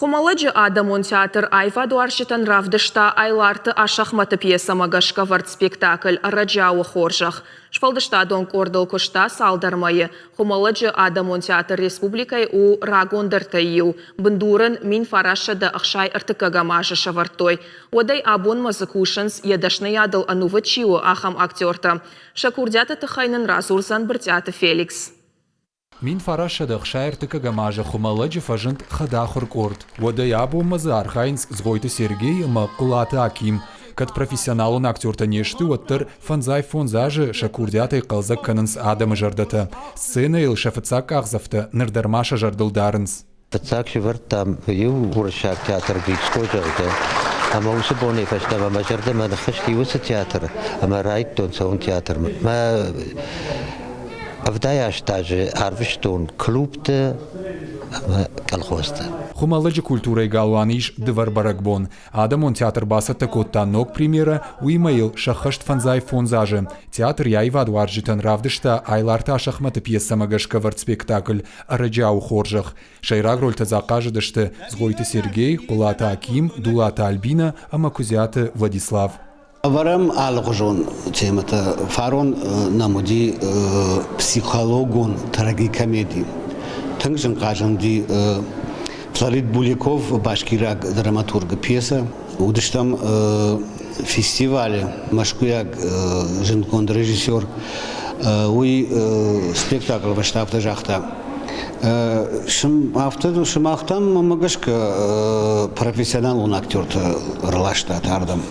Хуымӕллӕджы адӕмон театр аивадуарзджытӕн равдыста Айларты Асӕхмӕты пьесӕмӕ гӕсгӕ вӕрд спектакль «Ӕрӕджиауы хорзӕх». Сфӕлдыстадон къордыл куыста цалдӕр мӕйы. Хуымӕллӕджы адӕмон театр республикӕйы у рагондӕртӕй иу. Бындур ын 1963 азы сӕвӕрдтой. Уӕдӕй абонмӕ дзы кусынц, йӕ дӕсныйадыл ӕнувыд чи у, ахӕм актертӕ. Сӕ курдиаты тыххӕй нын радзурдзӕн Брытъиаты Феликс. 1963 азы Хуымӕллӕджы фӕзынд хӕдахуыр къорд. Уӕдӕй абонмӕ дзы архайынц Цгъойты Сергей ӕмӕ Хъуылаты Аким. Кӕд профессионалон актертӕ не сты, уӕддӕр фӕндзай фондз азы сӕ курдиатӕй хъӕлдзӕг кӕнынц адӕмы зӕрдӕтӕ. Сценӕйыл сӕ фыццаг къахдзӕфтӕ ныр дӕр ма сӕ зӕрдыл дарынц. Фыццаг сӕвӕрдтам иу уырыссаг театр Грицко, зӕгъгӕ, ӕмӕ уыцы бонӕй фӕстӕмӕ мӕ зӕрдӕмӕ ныххызти уыцы театр ӕмӕ райдтон цӕуын театрмӕ. Мӕ 78 азы арвыстон клубты ӕмӕ колхозты. Хуымӕллӕджы культурӕйы галуаны ис дывӕр бӕрӕгбон. Адӕмон театр бацӕттӕ кодта ног премьерӕ, уыимӕ йыл сӕххӕст фӕндзай фондз азы. Театр йӕ аивадуарзджытӕн равдыста Айларты Асӕхмӕты пьесӕмӕ гӕсгӕ ӕвӕрд спектакль «Ӕрӕджиауы хорзӕх». Сӕйраг рольтӕ дзы ахъазыдысты Цгъойты Сергей, Хъуылаты Аким, Дулаты Альбинӕ ӕмӕ Куыдзиаты Владислав. Ӕвӕрӕм алыгъуызон темӕтӕ. Фарон нӕм уыди психологон трагикомеди. Тынг зын хъазӕн уыди Флорид Буликов, башкираг драматургы пьесӕ. Уыдыстӕм фестивалы мӕскуыйаг зындгонд режиссер. Уый спектаклы фӕстӕ афтӕ загъта: Афтӕ сымах там, мӕнмӕ гӕсгӕ, профессионалон актерты ӕрластат ардӕм.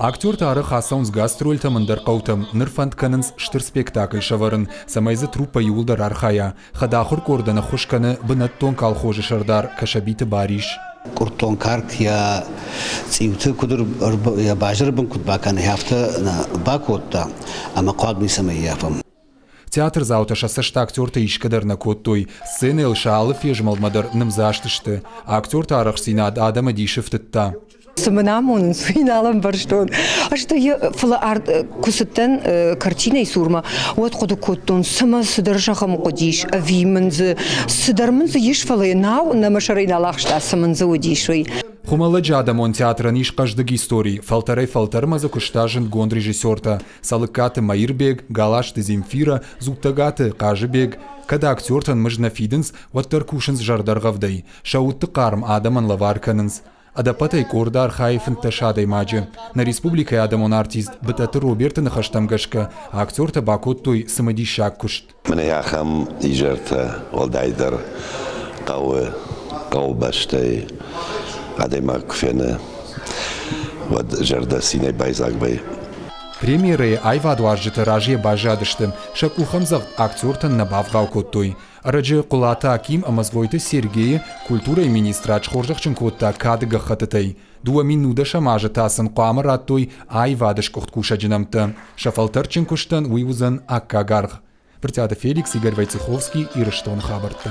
Актертӕ арӕх ацӕуынц гастрольтӕм ӕндӕр хъӕутӕм, ныр фӕнд кӕнынц стыр спектакль сӕвӕрын, цӕмӕй дзы труппӕ иууылдӕр архайа. Хӕдахуыр къордӕн ӕххуыс кӕны бынӕттон колхозы сӕрдар Кӕсӕбиты Барис. Къуырттон карк йӕ цъиуты куыд йӕ базыры бын куыд бакӕны, афтӕ нӕ бакодта, ӕмӕ хъуаг ницӕмӕй ййафӕм. Театрдзаутӕ сӕ цӕст актертӕ исгӕ дӕр нӕ кодтой, сценӕйыл сӕ алы фезмӕлдмӕ дӕр нымдзаст сты. Актерты арӕхстдзинад адӕмы дисы фтыдта. Цы мын амонынц, уый нал ӕмбӕрстон. Ӕз та йӕ, фӕлӕ куы цыдтӕн картинӕйы цурмӕ, уӕд хъуыды кодтон, цымӕ цыдӕр зӕгъын хъуыдис, ӕви мын дзы цыдӕр мын дзы ис, фӕлӕ йӕ нау нӕ мӕ сӕрӕй нал ахста, цы мын дзы уыдис, уый. Хуымӕллӕджы адӕмон театрӕн ис хъӕздыг истори, фӕлтӕрӕй-фӕлтӕрмӕ дзы куыста зындгонд режиссертӕ Цӕлыккаты Мӕирбег, Галазты Земфирӕ, Дзуттагаты Хъазыбег. Кӕд актертӕн мызд нӕ фидынц, уӕддӕр кусынц зӕрдӕргъӕвдӕй, сӕ удты хъарм адӕмӕн лӕвар кӕнынц. Ӕдӕппӕтӕй къорды архайы 15 адӕймаджы. Нӕ республикӕйы адӕмон артист Бытъӕты Роберты ныхӕстӕм гӕсгӕ, актертӕ бакодтой цымыдисаг куыст. Мӕнӕ ахӕм изӕртӕ уӕлдайдӕр хъӕуы, хъӕубӕстӕй адӕймаг куы фены, уӕд зӕрдӕ цинӕй байдзаг вӕййы. Премьерӕйы аивадуарзджытӕ разыйӕ баззадысты, сӕ къухӕмдзӕгъд актертӕн нӕ бавгъау кодтой. Ӕрӕджы Хъуылаты Аким ӕмӕ Цгъойты Сергейы культурӕйы министрад схорзӕхджын кодта кады гӕххӕттытӕй. 2019 азы та сын хъуамӕ радтой аивады сгуыхт кусӕджы нӕмттӕ. Сӕ фӕлтӕрдджын куыстӕн уый уыдзӕн аккаг аргъ. Брытъиаты Феликс, Игорь Войцеховский, Ирыстоны хабӕрттӕ.